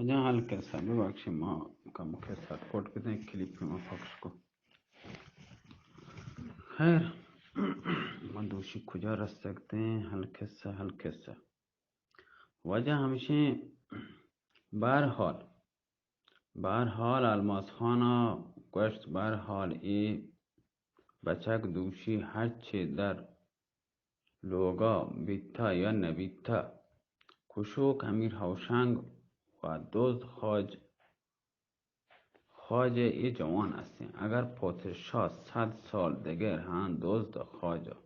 جان، ہل کسہ، ببخشے، ما کمکے سرپوٹ بدیں، کلیپ ما پخش کو۔ خیر، ما دوشی کجا رستگتیں؟ ہل کسہ، ہل کسہ۔ وجہ ہمشیں، بہرحال، بہرحال الماس خانا گوشت، بہرحال اے بچک دوشی ہرچے در لوگا بیتہ یا نبیتہ، کشوک امیر ہوشنگ و دزد خواج-، خواجہ اے جوان استیں۔ اگر پادشاہ صد سال دگر ہاں دزد خواجہ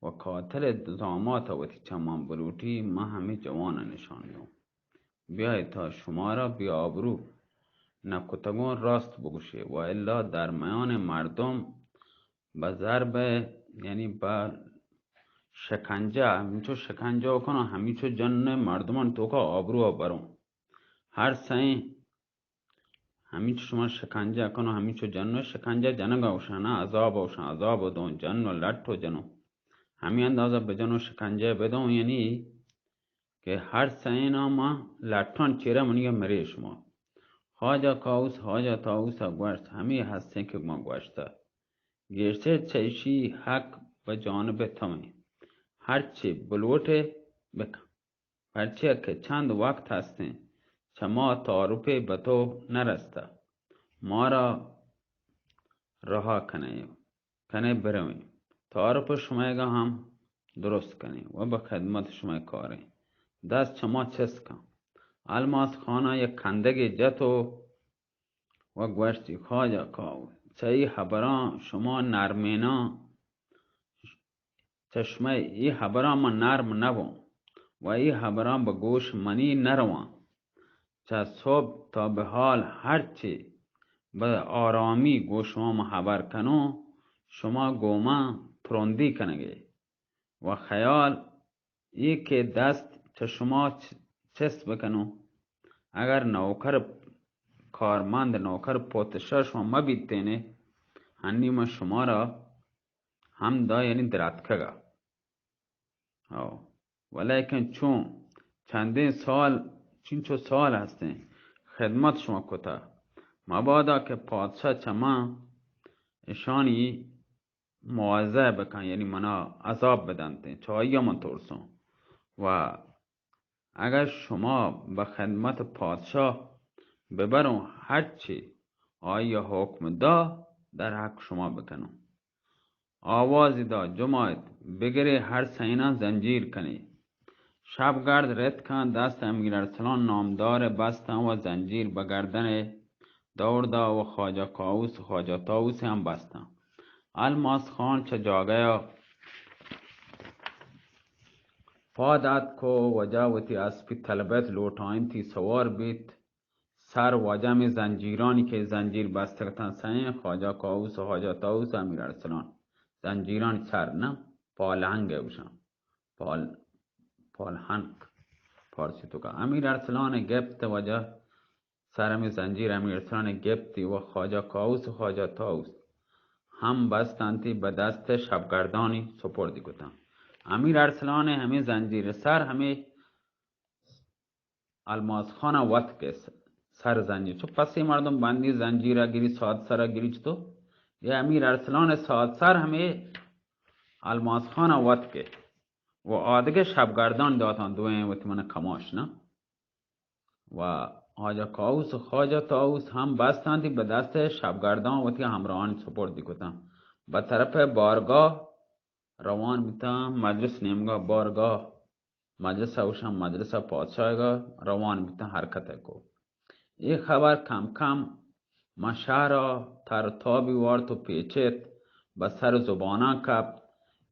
و قاتل دامات وتی چمان بلوٹی، من ہمے جوان نشان دیوں۔ بیائے تا شمارا بے آبرو نہ کتگوں راست بگوشے، و الا در میان مردم بہ ضرب، یعنی بہ شکنجہ، ہمینچو شکنجہ کنوں، ہمینچو جن مردمان توکا آبرو بروں۔ ہر سئیں ہمینچو شما شکنجہ کنوں، ہمینچو جن و شکنجہ جنگا اوشانا، عذاب اوشان، عذاب دوں، جن و لٹ و جنوں۔ ہمیں اندازہ بجنوں، شکنجہ بدوں، یعنی کہ ہر سئینا ما لٹان چیرا منی مرے شما۔ خواجہ کاؤس، خواجہ طاؤس گوشت، ہمے ہستیں کہ ما گوشتہ۔ گیشتر چہ ایشی حق بہ جانب تویں۔ ہرچی بلوٹے بکن۔ پرچیا کہ چند وقت ہستیں چہ ما تعارفے بہ تو نہ رستہ۔ مارا رہا کنے، کنے برویں۔ تعارف شمئیگا ہم درست کنیں و بہ خدمت شمئے کاریں۔ دست چہ ما چست کن۔ الماس خانا یک کندگے جت و و گوشتی، خواجہ کاؤس، چہ اے ہبراں شما نرمیناں، چہ شمئے اے ہبراں من نرم نبوں و اے ہبراں بہ گوش منی نرواں۔ چہ صبح تا بہ حال ہرچی بہ آرامی گوں شما من ہبر کنوں، شما گوں من ترندی کنگے۔ و خیال اے کہ دست چہ شما چ-، چست بکنوں۔ اگر نوکر کارمند، نوکر پوتشا شما مہ بیتینے، ہنی من شمارا ہمدا یعنی دراتکگا۔ او، ولیکن چون چندین سال، چنچو سال ہستیں خدمت شما کتا، مبادا کہ پادشاہ چہ من اشانی مواضع بکن، یعنی منا عذاب بدنت، چہ آئی من ترسوں۔ و اگر شما بہ خدمت پادشاہ ببروں، ہرچی آئی حکم دا، در حق شما بکنوں۔ آوازی دا، جماعت، بگرے ہر سئیناں زنجیر کنے۔ شپگرد رتکاں، دست امیر ارسلان نامدار بستاں و زنجیر بہ گردن دور دا و خواجہ کاؤس، خواجہ طاؤس ہم بستاں۔ الماس خان چہ جاگہ پاد اتک و وجہ وتی اسپی طلبت لوٹائینتی سوار بیت۔ سر واجہ ہمے زنجیرانی کہ زنجیر بستگتاں سئیں، خواجہ کاؤس و خواجہ طاؤس و امیر ارسلان۔ زنجیرانی سر نہ، پالہنگ ء گوشاں۔ پال-، پالہنگ۔ فارسی توکا۔ امیر ارسلان ء گپت واجہ سر ہمے زنجیر امیر ارسلان ء گپتی و خواجہ کاؤس و خواجہ طاؤس ہم بستانتی بہ دست شپگردانی سپردی کتاں۔ امیر ارسلان ء ہمے زنجیر سر ہمے الماس خان ء وت کہ س-، سر زنجیر۔ چو پسے مردم بندی زنجیر ء گری، ساعت سر ء گری چتو؟ اے امیر ارسلان ء ساعت سر ہمے الماس خان ء وت کہ و آدگہ شپگردان داتاں دوئیں وتی من کماش نہ۔ و خواجہ کاؤس و خواجہ طاؤس ہم بستانتی بہ دست شپگردان وتی ہمراہانی سپردی کتاں۔ بہ طرف بارگاہ روان بیتاں، مجلس نیمگا بارگاہ مجلس ء اوشاں مجلس ء پادشاہگ ء روان بیتاں حرکت ء کو۔ اے خبر کم کم ماں شہر ء تر و تابی وارت و پیچت، بہ سر زباناں کپت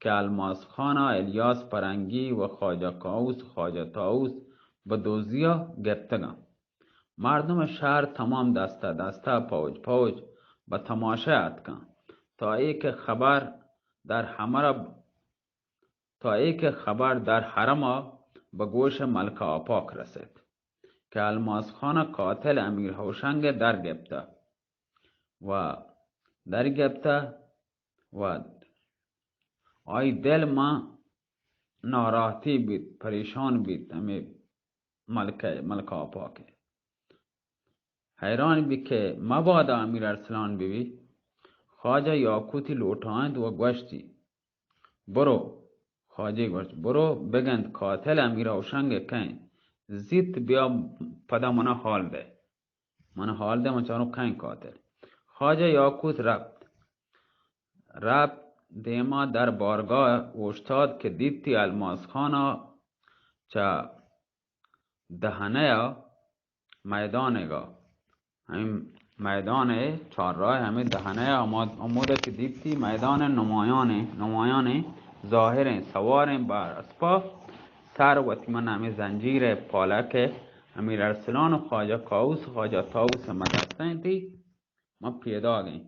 کہ الماس خان ء الیاس پرنگی و خواجہ کاؤس و خواجہ طاؤس بہ دزی ء گپتگاں۔ مردم شہر تمام دستہ دستہ، پوج پوج بہ تماشا اتکاں، تا اے کہ خبر در ہمر ء تا اے کہ خبر در حرم ء بہ گوش ملکہ آپاک رست کہ الماس خان ء قاتل امیر ہوشنگ ء در گپتہ و در گپتہ و آئی دل ماں ناراحتی بیت، پریشان بیت۔ ہمے ملکہ، ملکہ آپاک ء۔ حیران بی کہ مبادا امیر ارسلان ببی۔ خواجہ یاقوتی لوٹائینت و گوشتی، برو، خواجہ گوشت، برو بگند قاتل امیر ہوشنگ کئے، زیت بیا پدا منا حال دے، منا حال دے، من چاروں کئے قاتل۔ خواجہ یاقوت رپت، رپت دیما در بارگاہ اوشتات کہ دیتی الماس خانا چہ دہنہ ء میدانگا، ہمے میدان ء چار راہ، ہمے دہنہ ء ہما، ہمودا کہ دیتی میدان نمایانیں، نمایانیں، ظاہریں، سواریں بر اسپا، سر وتی من ہمے زنجیر ء پالک ء امیر ارسلان و خواجہ کاووس و خواجہ طاووس ء مدستیں تی، من پیداگیں۔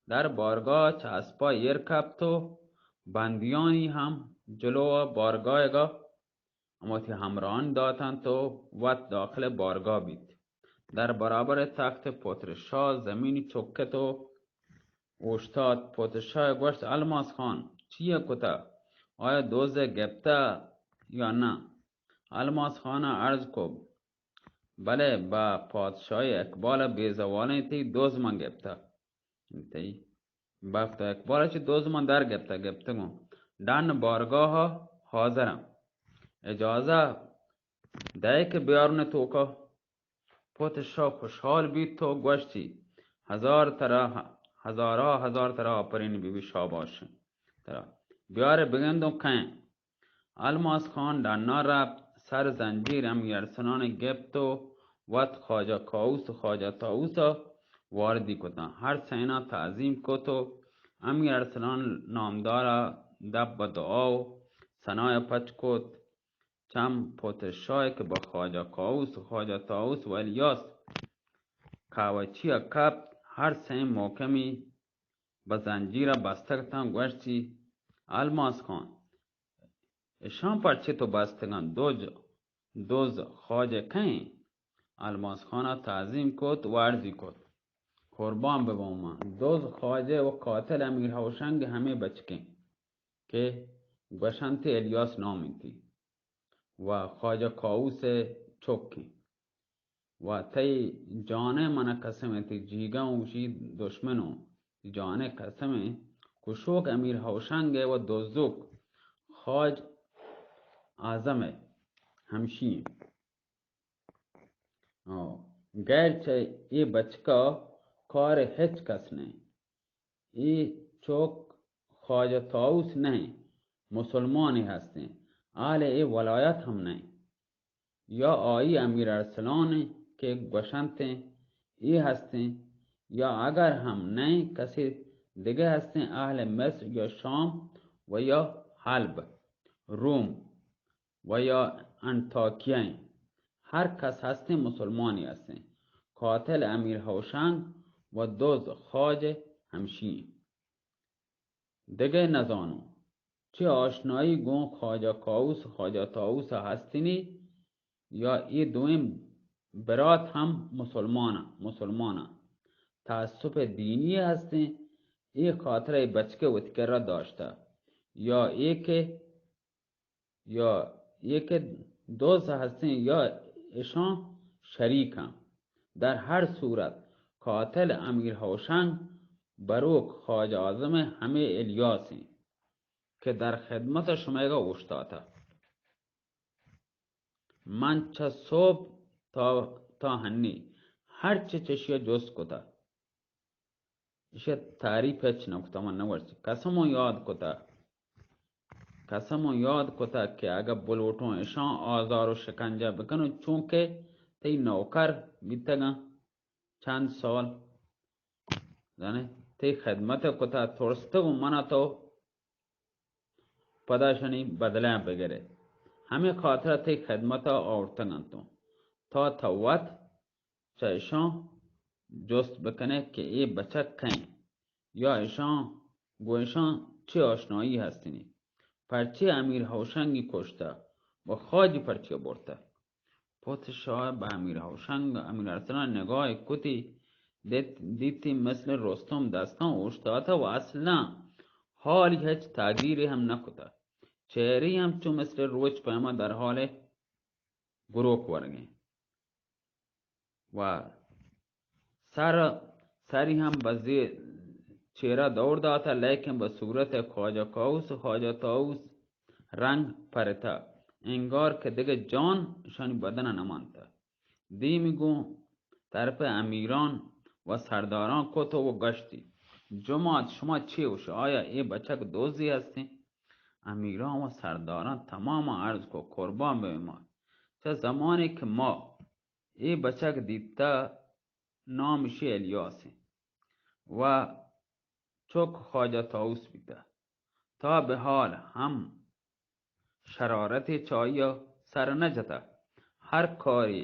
در بارگاہ چہ اسپا ایر کپت و بندیانی ہم جلو بارگاہگا ہما وتی ہمراہان داتنت و وت داخل بارگاہ بیت۔ در برابر تخت پتر شاہ زمینی چکت و اوشتات۔ پتر شاہ گوشت، الماس خان، چیئے کتہ؟ آیا دوز گپتہ یا نہ؟ الماس خان عرض کو، بلے، با پادشاہی اقبال بے زوالیں تئی دوز من گپتہ۔ تئی بخت ء اقبال ء چہ دوز من در گپتہ، گپتگوں۔ ڈن بارگاہ ء حاضرم۔ اجازہ دئے کہ بیارن توکا۔ پت شاہ خوشحال بیت و گوشتی، ہزار ترا، ہزارا ہزار ترا آپرین بی بی، شاباش ترا۔ بیار بگندوں کئیں۔ الماس خان ڈنا رپت، سر زنجیر امیر ارسلان گپت و وت خواجہ کاووس و خواجہ طاووس ء واردی کتاں۔ ہر سئیناں تعظیم کت و امیر ارسلان نامدار ء دپ بہ دعا و ثنا ء پچ کت۔ چم پتر شاہ کہ بہ خواجہ کاووس و خواجہ طاووس و الیاس کاوچی ء کپت، ہر سئیں محکمی بہ زنجیر ء بستگ اتاں۔ گوشتی، الماس خان، اشاں پرچے تو بستگاں؟ دوز، دوز خواجہ کئیں؟ الماس خان ء تعظیم کت و عرضی کت، قربان بباں من، دوز خواجہ و قاتل امیر ہوشنگ ہمے بچکیں کہ گوشنت الیاس نام انتی و خواجہ کاووس ء چک انت۔ و تئی جان ء من ء قسم ء، تئی جیگاں اوشی دشمن اوں، تئی جان ء قسم ء، کشوک امیر ہوشنگ ء و دزوک خواج اعظم ء ہمشی انت۔ آ، غیر چہ اے بچک ء کار ہچ کس نہ انت۔ اے چک خواجہ طاووس نہ انت، مسلمانے ہستیں، اہل اے ولایت ہم نہ انت۔ یا آئی امیر ارسلان انت کہ گوشنت انت، اے ہستیں، یا اگر ہم نہ انت، کسے دگہ ہستیں، اہل مصر یا شام و یا حلب، روم و یا انطاکیہ انت۔ ہر کس ہستیں، مسلمانے ہستیں۔ قاتل امیر ہوشنگ و دز خواجہ ہمشی انت۔ دگہ نزانوں چہ آشنائی گوں خواجہ کاووس و خواجہ طاووس ء ہستنی یا اے دوئیں برات ہم مسلمان، مسلمان انت۔ تعصب دینی ہستیں، اے خاطرہ اے بچکے وتی کرا داشتہ، یا اے کہ، یا اے کہ دوست ہستیں یا اشاں شریک انت۔ در ہر صورت قاتل امیر ہوشنگ بروک خواجہ اعظم ہمے الیاس انت کہ در خدمت شمئیگا اوشتاتہ۔ من چہ صبح تا، تا ہنی ہرچ چشی ء جست کتہ، ایشی ء تعریف ہچ نہ کتہ، من نہ گوشت۔ قسم ء یاد کتہ، قسم ء یاد کتہ کہ اگہ بلوٹوں اشاں آزار و شکنجہ بکنوں، چونکہ تئی نوکر بیتگاں چند سال، زانے، تئی خدمت ء کتہ، ترستگ و منا تو پدا اشانی بدلہ بگرے۔ ہمے خاطرا تئی خدمتا آورتگ انت۔ تا تو وت چہ اشاں جست بکنے کہ اے بچک کئے انت یا اشاں، گوں اشاں چے آشنائی ہستنی؟ پرچے امیر ہوشنگی کشتہ و خواجی پرچے برتہ؟ پت شاہ بہ امیر ہوشنگ، امیر ارسلان نگاہ کتی، دیت، دیتی مثل رستم دستاں اوشتاتہ و اصلاً حالی ہچ تغییرے ہم نہ کتہ۔ چہرے ہم چو مثل روچ پیما در حال گروک ورگیں و سر، سری ہم بہ زی-، چیرا دور داتا، لیکن بہ صورت خواجہ کاؤس و خواجہ طاؤس رنگ پرتا، انگار کہ دگہ جان شانی بدن نمانتا۔ دیمی گوں طرف امیران و سرداران کت و گشتی، جماعت، شما چی وش؟ آیا اے بچک دوزی ہستیں؟ امیران و سرداران تمام عرض کو، قربان بہ ما، چہ زمانے کہ ما اے بچک دیتا، نام شی الیاس و چک خواجہ طاؤس بیتا، تا بہ حال ہم شرارتے چہ آئی ء سر نہ جتہ۔ ہر کارے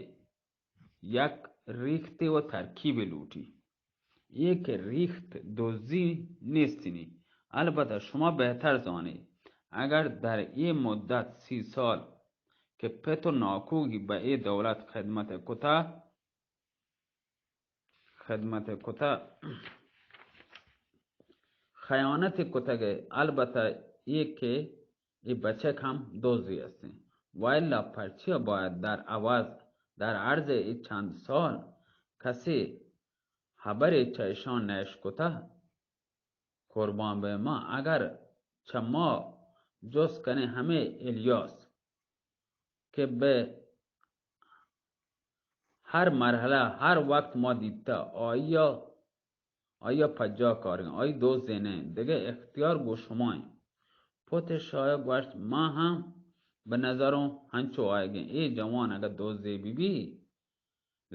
یک ریختے و ترکیبے لوٹی۔ اے کہ ریخت دزی نیستنی۔ البتہ شما بہتر زانے، اگر در اے مدت سی سال کہ پت و ناکوگی بہ اے دولت خدمت کتہ، خدمت کتہ، خیانت کتگ ء، البتہ اے کہ اے بچک ہم دزے ہستیں۔ والا پرچیا باید در عوض، در عرض اے چند سال کسے ہبرے چہ اشان نہ اشکتہ؟ قربان بہ ما، اگر چہ ما جست کنیں ہمے الیاس کہ بہ ہر مرحلہ، ہر وقت ما دیتہ، آئی ء، آئی ء پجا کارگیں، آئی دوزے نہ انت، دگہ اختیار گوں شما انت۔ پت شاہ ء گوشت، ما ہم بہ نظروں ہنچو آیگیں، اے جوان اگہ دوزے بہ بی،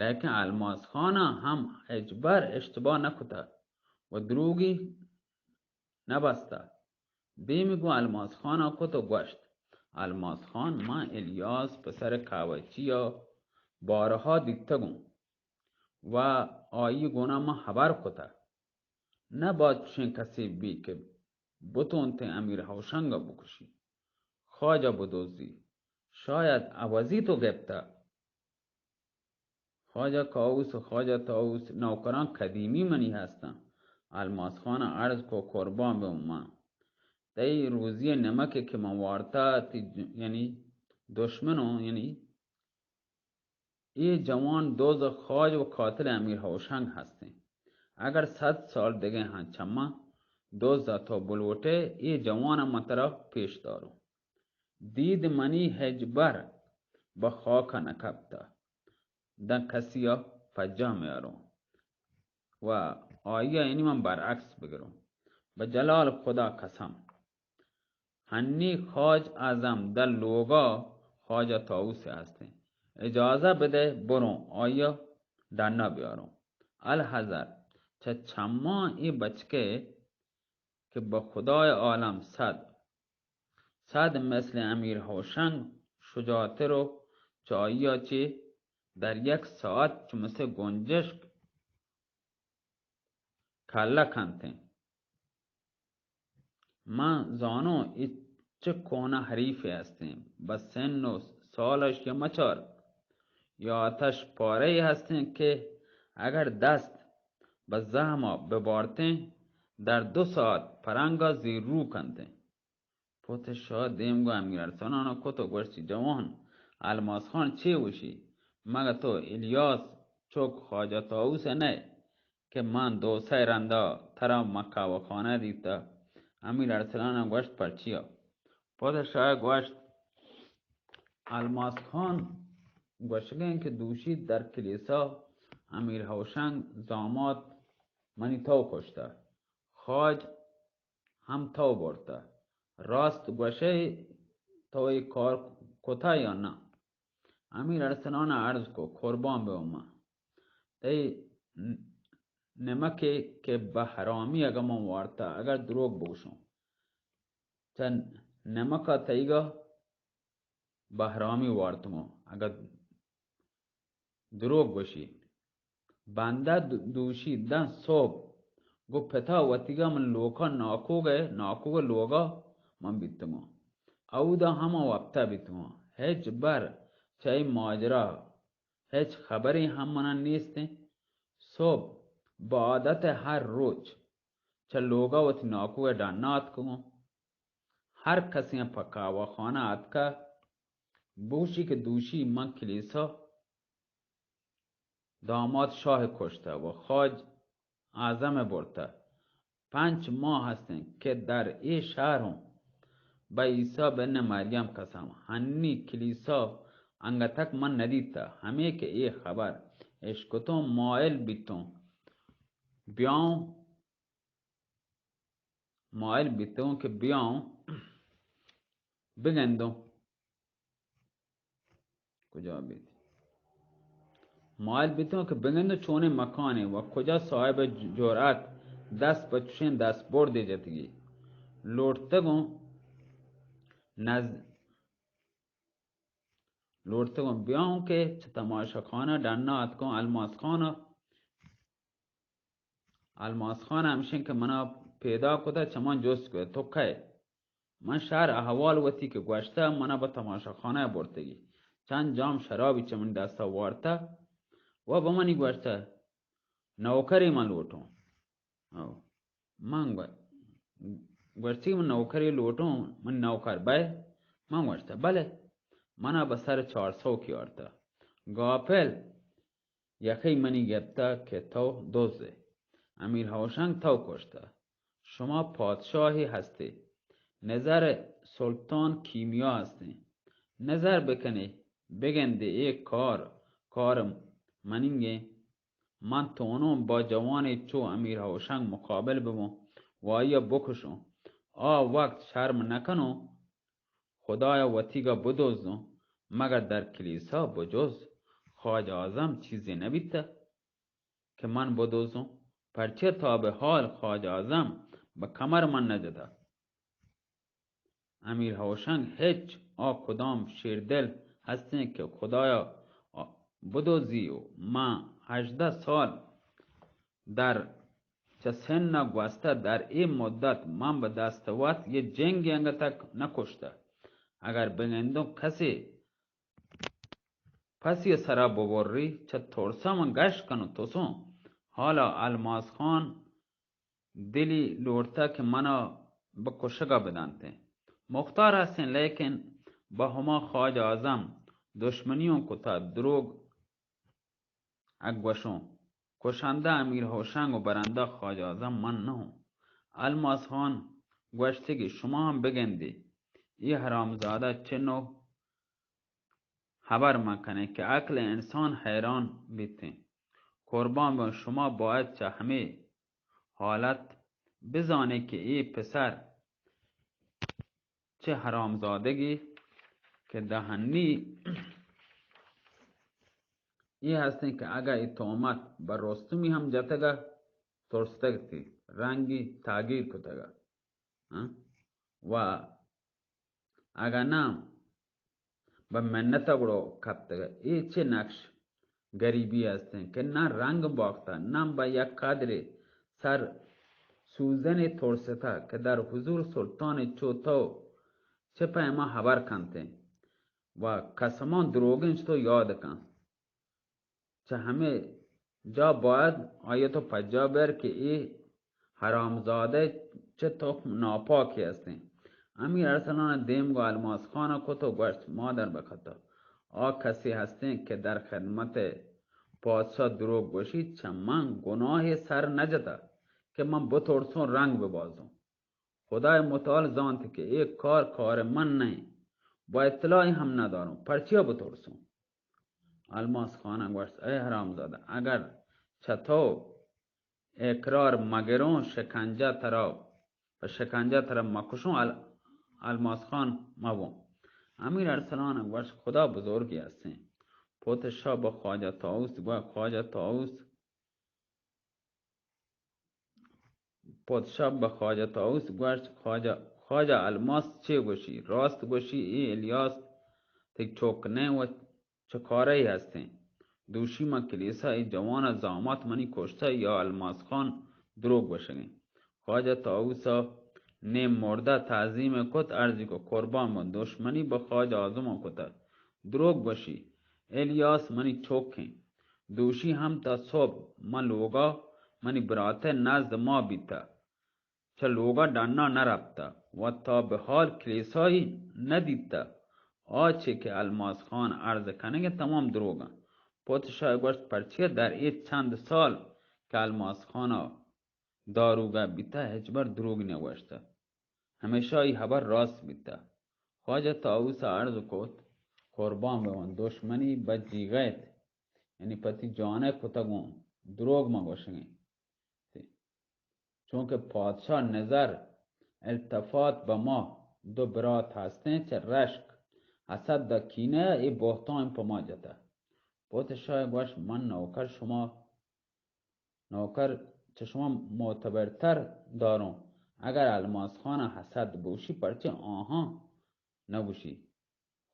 لیکن الماس خان ء ہم ہچبر اشتباہ نہ کتہ و دروگی نہ بستہ۔ دیمی گوں الماس خان ء کت و گوشت، الماس خان، من الیاس پسر کاوچی ء بارہا دیتگوں و آئی گونا من ہبر کتہ۔ نہ باز چشیں کسے بی کہ بتونتیں امیر ہوشنگ ء بکشی، خواجہ بدوزی، شاید عوضی تو گپتہ۔ خواجہ کاؤس و خواجہ طاؤس نوکراں قدیمی منی ہستاں۔ الماس خان ء عرض کو، قربان بہ من، تئی روزی ء نمک کہ من وارتا، تی ج-، یعنی دشمنوں، یعنی اے جوان دوز خواج و قاتل امیر ہوشنگ ہستیں۔ اگر صد سال دگہ ہاں چماں دوز تو بلوٹے، اے جوان من ترا پیش داروں۔ دید منی ہچبر بہ خاک نہ کپتہ، داں کسی ء پجاہ میاروں و آئی ء یعنی من برعکس بگروں۔ بہ جلال خدا قسم، ہنی خواج اعظم در لوگا خواجہ طاؤس ء ہستیں، اجازہ بدے بروں آئی ء ڈنا بیاروں۔ الحذر، چہ چماں اے بچکے کہ بہ خدائے عالم صد، صد مثل امیر ہوشنگ شجاعتر و چہ آئی ء چہ در یک ساعت چو مثل گنجشک کلہ کنتیں۔ من زانوں اے چہ کونا حریفے ہستیں، بہ سن و سالش یا مچار یا آتش پارے ہستیں کہ اگر دست بہ زہما ببارتیں، در دو ساعت پرنگا زیرو کنتیں۔ پت شاہ دیم گوں امیر ارسلان ء کت و گوشتی، جوان، الماس خان چے وشی؟ مگہ تو الیاس چک خواجہ طاؤس ء نئے کہ من دو سئے رندا ترا مکہ و خانہ دیتہ؟ امیر ارسلان ء گوشت، پرچیا؟ پت شاہ ء گوشت، الماس خان گوشگیں کہ دوشی در کلیسا امیر ہوشنگ زامات منی تو کشتہ، خواج ہم تو برتہ۔ راست گوشئے، تو اے کار کتہ یا نہ؟ امیر ارسلان ء عرض کو، قربان بہ من، تئی نمکے کہ بہ حرامی اگاں من وارتہ، اگر دروگ بگوشوں، چہ نمک ء تئیگا بہرامی وارتگوں۔ اگاں دروگ گوشی، بندہ دو-، دوشی داں صبح گوں پتا وتیگا من لوکا ناکوگ ء، ناکوگ ء لوگا من بیتگوں۔ اودا ہما وپتہ بیتگوں۔ ہچ بر چہ اے ماجرا ہچ خبرے ہم منا نیستیں۔ صبح بہ عادت ء ہر روچ چہ لوگا وتی ناکوگ ء ڈنا اتکگوں۔ ہر کسے ء پہ کاوہ خانہ اتکہ، بگوشی کہ دوشی من کلیسا داماد شاہ کشتہ و خواج اعظم برتہ۔ پنچ ماہ ہستیں کہ در اے شہر ہوں بہ عیسی بن مریم قسم، ہنی کلیسا انگتک من ندیتہ۔ ہمے کہ اے خبر اشکتوں، مائل بیتوں بیاؤں، مائل بیتوں کہ بیاؤں بگندوں۔ کجا بیت؟ مائل بیتوں کہ بگندوں چونیں مکانے و کجا صاحب ج-، جرأت دست پہ چشیں دست بردے جتگی۔ لوٹتگوں نز-، لوٹتگوں بیاؤں کہ چہ تماشا خانہ ڈنا اتکوں الماس خانہ الماس خان ہمشیں کہ منا پیدا کتہ، چہ من جست کتہ، تو کئے؟ من شہر احوال وتی کہ گوشتہ، منا بہ تماشا خانہ برتگی، چند جام شرابی چہ منی دستا وارتہ و بہ منی گوشتہ، نوکرے من لوٹوں۔ او، من گو-، گوشتی، من نوکرے لوٹوں، من نوکر بئے؟ من گوشتہ، بلے۔ منا بہ سر چار سوکی آرتہ۔ گاپل، یکے منی گپتہ کہ تو دزے، امیر ہوشنگ تو کشتہ، شما پادشاہے ہستے، نظر سلطان کیمیا ہستیں، نظر بکنے، بگندے اے کار، کار منیگیں، من تونوں با جوانے چو امیر ہوشنگ مقابل ببوں و آئیا بکشوں، آ وقت شرم نکنوں خدایا وتیگا بدزوں، مگر در کلیسا بجز خواجہ اعظم چیزے نبیتہ کہ من بدزوں۔ پرچہ تا بہ حال خواجہ اعظم بہ کمر من نجتہ۔ امیر ہوشنگ ہچ آ کدام شیردل ہستیں کہ خدایا بدزی و من ہژدہ سال در چہ سن ء گوستہ، در اے مدت من بہ دست وت یہ جنگے انگتک نہ کشتہ۔ اگر بگندوں کسے پسی ء سرا ببری، چہ ترسا من گشت کنوں تسوں۔ حالا الماس خان دلی لوٹتہ کہ منا بہ کشگا بدنتیں۔ مختار ہستیں، لیکن بہ ہما خواجہ اعظم دشمنیوں کتہ، دروگ ء گوشوں، کشندہ امیر ہوشنگ و برندہ خواجہ اعظم من نہ اوں۔ الماس خان گوشتگی، شما ہم بگندے، اے حرامزادہ چہ نوع ہبر مہ کنیں کہ عقل انسان حیران بیتیں۔ قربان بوں، شما باید چہ ہمے حالت بزانے کہ اے پسر چہ حرامزادگی کہ دہنی اے ہستیں کہ اگہ اے تہمت بہ رستمی ہم جتگہ، ترستگ تی، رنگی تاگیر کتگہ، ہاں؟ و اگہ نہ بہ منت ء گڑا کپتگ۔ اے چے نقش گریبی استیں کہ نہ رنگ باختہ، نہ بہ یک قدرے سر سوزنے ترستہ کہ در حضور سلطان چو تو چہ پیما ہبر کنتیں و قسمان دروگیں چتو یاد کن۔ چہ ہمے جا باید آئی ء تو پجا بر کہ اے حرامزادہ چہ تخم ناپاکے استیں۔ امیر ارسلان ء دیم گوں الماس خان ء کت و گوشت، مادر بکتہ، آ کسے ہستیں کہ در خدمت پادشاہ دروگ گوشیت، چہ من گناہے سر نجتہ کہ من بترسوں رنگ ببازوں۔ خدائے متعال زانت کہ اے کار کار من نہ انت، با اطلاعی ہم نداروں، پرچیا بترسوں؟ الماس خان ء گوشت، اے حرامزادہ، اگر چہ تو اقرار مگروں، شکنجہ ترا، پہ شکنجہ ترا مکشوں، ال-، الماس خان مبوں۔ امیر ارسلان ء گوشت، خدا بزرگی ہستیں۔ پوت شاہ بہ خواجہ طاووس گوشت، خواجہ طاووس پادشاہ بہ خواجہ طاووس گوشت، خواجہ، خواجہ الماس چے گوشی؟ راست گوشی، اے الیاس تئی چک نہ و چکارہ ای ہستیں۔ دوشی ما کلیسا ای جوان ء زامات منی کشتہ یا الماس خان دروگ گوشگیں۔ خواجہ طاووس ء نیم مردہ تعظیم ء کت، عرضی کو قربان بوں، دشمنی بہ خواجہ اعظم ء کتہ۔ دروگ گوشی، الیاس منی چک انت۔ دوشی ہم تا صبح من لوگا منی برات ء نزد ما بیتہ، چہ لوگا ڈنا نہ رپتہ و تا بہ حال کلیسائی نہ دیتہ۔ آ چے کہ الماس خان عرض کنگ ء تمام دروگ انت۔ پوت شاہ گوشت، پرچیا در اے چند سال کہ الماس خان ءَ داروگا بیتہ، ہچبر دروگ نگوشتہ۔ ہمیشہ ای ہبر راست بیتہ۔ خواجہ طاووس ءَ عرض کت، قربان بہ من، دشمنی بجیغیت، یعنی پتی جانئے کتگوں، دروگ مگوشگیں۔ چونکہ پادشاہ نظر التفات بہ ما دو برات ہستیں، چہ رشک، حسد ءُ کینہ ءَ اے بہتان پہ ما جتہ۔ پوت شاہ گوشت، من نوکر شما، نوکر چہ شما معتبرتر داروں۔ اگر الماس خان ءَ حسد بوشی، پرچہ آہاں نبوشی؟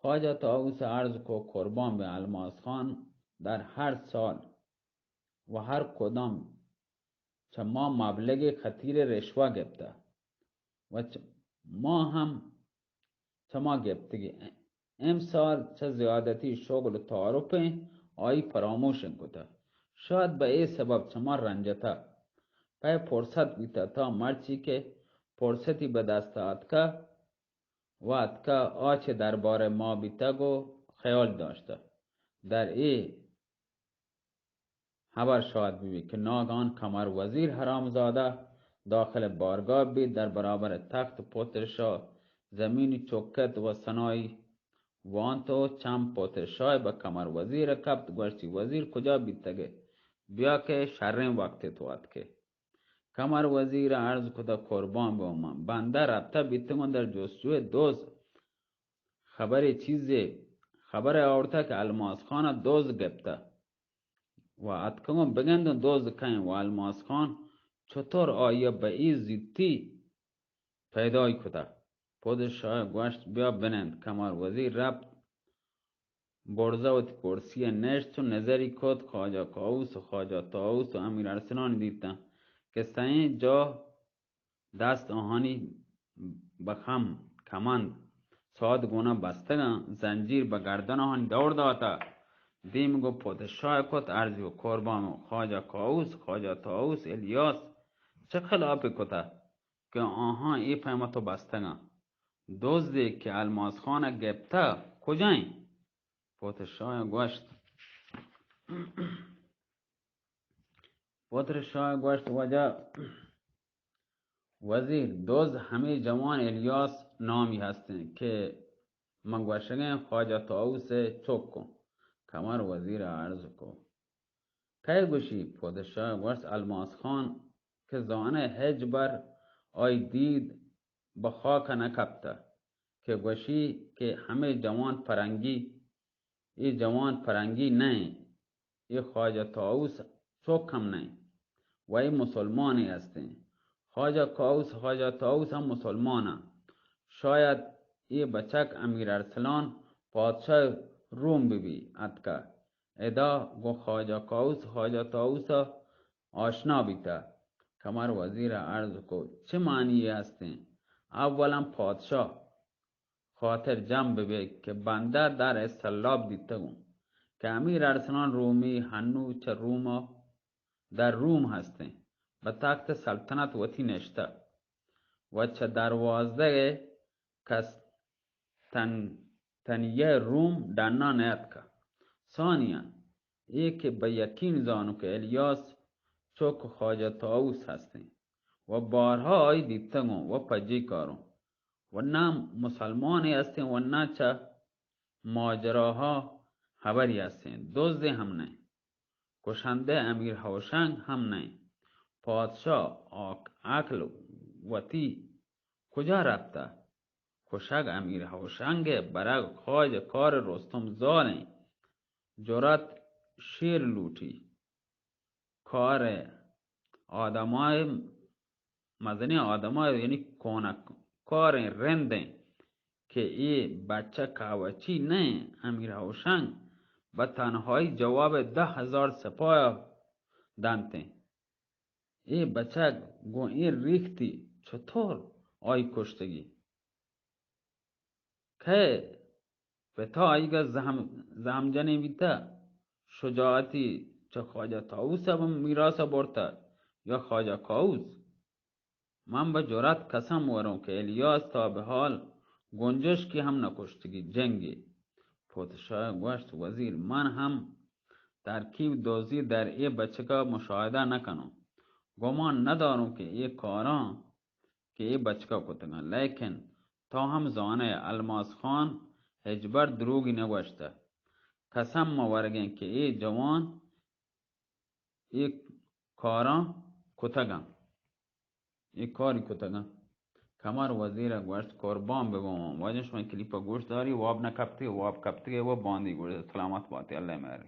خواجہ طاووس ءَ عرض کو، قربان بہ الماس خان، در ہر سال و ہر کدام چہ ما مبلغے خطیر رشوہ گپتہ و چ-، ما ہم چہ ما گپتگی۔ امسال چہ زیادتی شغل و تعارفیں آئی فراموشیں کتہ۔ شاید بہ اے سبب چہ ما رنجتہ۔ پہ فرصت بیتہ تا مرچی کہ فرصتی بہ دست آتکہ و اتکہ آ چہ دربار ما بیتگ و خیال داشتہ۔ در اے ہبر شاد ببی کہ ناگہان کمر وزیر حرامزادہ داخل بارگاہ بیت، در برابر تخت پتر شاہ زمینی چکت و سنائی وانت و چم پتر شاہ بہ کمر وزیر کپت، گوشتی، وزیر کجا بیتگے؟ بیا کہ شریں وقت تو اتکے۔ کمر وزیر عرض کتہ، قربان بہ من، بندہ رپتہ بیتگوں در جستجوی دز۔ خبرے چیزے، خبرے آورتہ کہ الماس خان دز گپتہ و اتکگوں بگندوں دز کئیں و الماس خان چطور آئی بہ ای زیتی پیدای کتہ۔ پادشاہ گوشت، بیا بنند۔ کمر وزیر رپت، برزا وتی کرسی نشت و نظری کت، خواجہ کاووس و خواجہ طاووس و امیر ارسلان دیتاں کہ سئیں جاہ دست آہانی بہ خم، کمند، ساد گونا بستگاں، زنجیر بہ گردن آہانی دور داتہ۔ دیم گو پادشاہ کت، عرضی و قربان و خواجہ کاووس، خواجہ طاووس، الیاس، چہ خلاف کتہ کہ آہاں اے پیمہ تو بستگاں؟ دزے کہ الماس خان گپتہ کجائیں؟ پادشاہ گوشت، پادشاہ گوشت، واجہ وزیر، دز ہمے جوان الیاس نامی ہستیں کہ من گوشگیں خواجہ طاووس ءِ چک اوں۔ کمر وزیر ءَ عرض کو، کئے گوشی؟ پادشاہ گوشت، الماس خان کہ زانئے ہچبر آئی دید بہ خاک ءَ نہ کپتہ کہ گوشی کہ ہمے جوان پرنگی، اے جوان پرنگی نہ ایں، اے خواجہ طاووس چک ہم نہ ایں و اے مسلمانے ہستیں۔ خواجہ کاووس، خواجہ طاووس ہم مسلمان اَں۔ شاید اے بچک امیر ارسلان پادشاہ روم بہ بی اتکہ۔ ادا گوں خواجہ کاووس، خواجہ طاووس ءَ آشنا بیتہ۔ کمر وزیر ءَ عرض کو، چہ معنی یے ہستیں؟ اولاً پادشاہ خاطر جم ببیت کہ بندہ در ءِ سلاپ دیتگوں کہ امیر ارسلان رومی ہنو چہ روم ءَ در روم ہستیں، بہ تخت سلطنت وتی نشتہ و چہ دروازگ ءِ کس تن-، تنیہ روم ڈنا نیاتکہ۔ ثانیاً اے کہ بہ یقین زانوں کہ الیاس چک خواجہ طاووس ہستیں و بارہا آئی دیتگوں و پجی کاروں و نہ مسلمانے ہستیں و نہ چہ ماجراہا ہبری ہستیں، دزے ہم نہ ایں، کشندہ امیر ہوشنگ ہم نہ ایں۔ پادشاہ آک-، عقل وتی کجا رپتہ؟ کشگ امیر ہوشنگ ءِ، برگ خواجہ، کار رستم زال ایں۔ جرات شیر لوٹی۔ کار آدمائے، مزنیں آدمائے، یعنی کونک کاریں رندیں کہ اے بچہ کاوچی نہ ایں۔ امیر ہوشنگ بہ تنہائی جواب دہ ہزار سپاہ دنتیں۔ اے بچک گوں اے ریختی چطور آئی کشتگی؟ کئے پتا آئیگا زہم، زہم جنیں بیتہ؟ شجاعتی چہ خواجہ طاووس ءَ میراث ءَ برتہ یا خواجہ کاووس؟ من بہ جرات قسم وروں کہ الیاس تا بہ حال گنجشکی ہم نہ کشتگی جنگی۔ پادشاہ گوشت، وزیر، من ہم ترکیب دزی در اے بچکا مشاہدہ نہ کنوں۔ گمان نداروں کہ اے کاراں کہ اے بچکا کتگاں، لیکن تو ہم زانئے الماس خان ہچبر دروگی نہ گوشتہ۔ قسم ما ورگیں کہ اے جوان اے کاراں کتگاں، اے کاری کتگاں۔ کمر وزیر ء گوشت، قربان بباں۔ واجہ شما کلیپ ء گوش داری، واب نہ کپتے، واب کپتے و باندی گوش۔ سلامت باتے، اللہ مہر۔